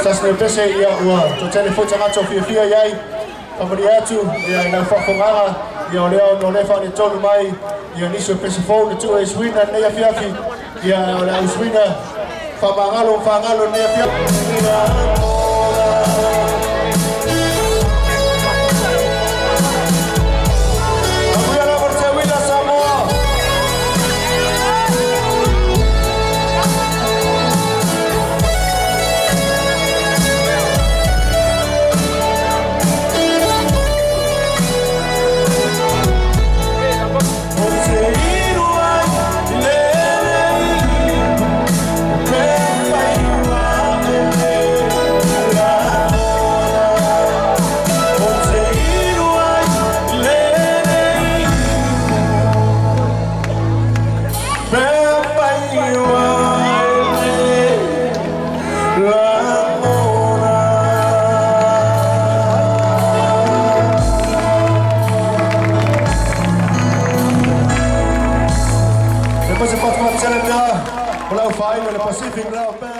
Sasi nei pese ia ua toatele foi tagata o fiafia i ai. Faamalie atu ia i lau faafofogaaga ia o lea ona o lea e faaletonu mai ia nisi o pese fou na tuu e suiga i lenei afiafi ia o le au suiga faamagalo ma faagalo i lenei afiafi. Amuia lava le teuila Samoa. Ou te iru ai i le Le Pacific.